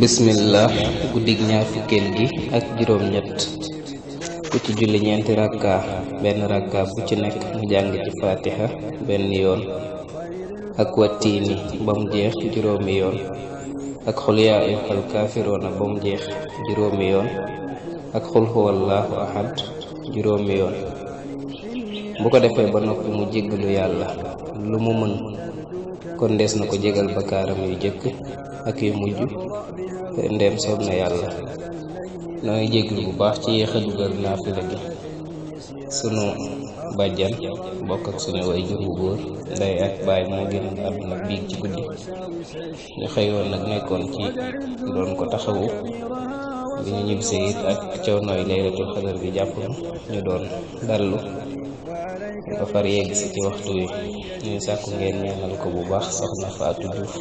bismillah guddig ñaar fukkeel gi ak juróom ñett ku ci julli ñeenti rakka benn rakka bu ci nekk mu jàng ci fatiha benn yoon ak wattiini ba mu jeex juróomi yoon ak xul yaa ayyuhal kaafiruuna ba mu jeex juróomi yoon ak xul huwallaahu ahad juróomi yoon. bu ko defee ba noppi mu jéggalu yàlla lu mu mën kon des na ko jégal bakkaaram yu jëkk ak yu mujj ndeem soob na yàlla. nooy jéglu bu baax ci yéex a dugal naafila gi. sunu bàjjan bokk ak suñu way jur bu góor ndey ak baay moo génn àdduna biig ci guddi. ñu xëyoon nag nekkoon ci doon ko taxawu bi ñu ñibbisee it ak coonooy laylatul xadar bi jàpp ñu doon dallu ba far yegg si ci waxtu wi ñuy sàkku ngeen ñaanal ko bu baax soxna Faatu Juuf